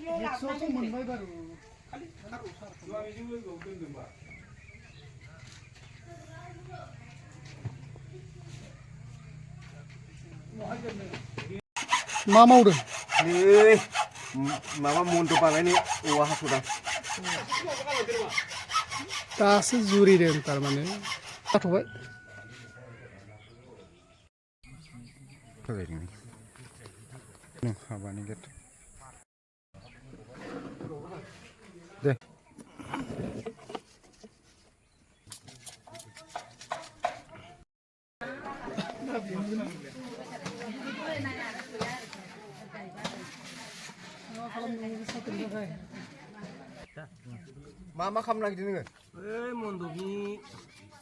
100थ' मोनबाय बारु मा मावदों माबा मन्द' बानायनि औवा हास'दां दासो जुरिदों थारमाने जाथ'बाय हाबानि गेट दे मा खालामनो नागिरदों नोङो? ओइ मन्दपनि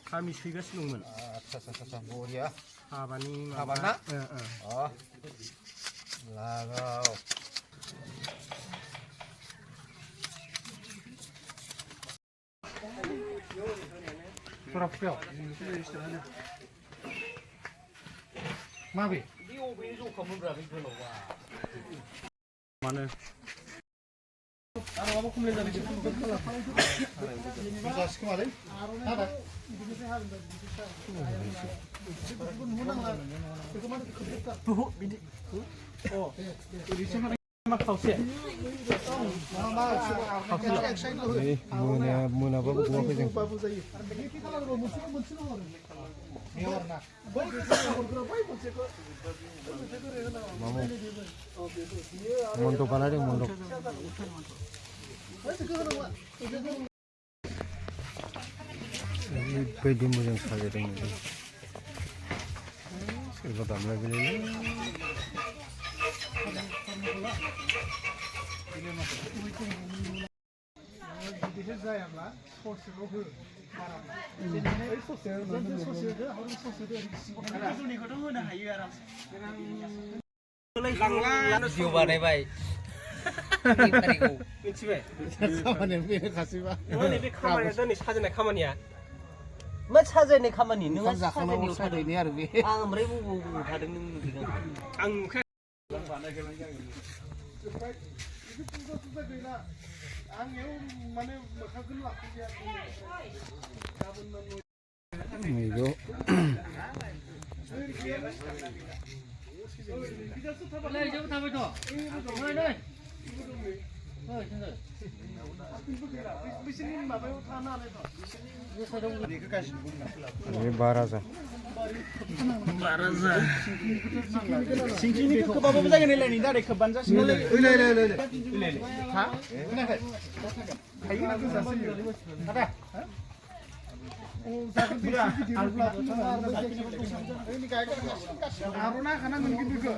खामि सैगासिनो दंमोन। आच्छा बरिया हाबानि हाबा ना? लागाव सराफुख्रियाव माबे मानो माबा कमप्लेन जादों जासिखोमालै मोनाबाबो गवाखै जों मन्दप बानायदों मन्दप ओरैबायदि मोजां साजायदों सोरबा दामनाय गेलेयो बिदिसो जायाब्ला ससेल' हो बारा गोजौनिखौथ' होनो हायो आरामसे भिडिअ बानायबाय मिथिबाय खामानियानो बेनो खासैबा नैबे खामानिया दिनै साजायनाय खामानिया मा साजायनाय खामानि नोंहा जाखांनांगौ साजायनाय आरो बे आं ओमफ्राय बबाव थादों नों नुदों आं नुखाया आंनियाव माने मोखांखौनो लाखिजाया बाराजा सिंखिनिखौ खोबाबाबो जागोन एलायनि दारै खोबबानो जासिगोन हा खोनायाखै थायो गोजासो आदा आर'नाइ खानांगोन खिन्थु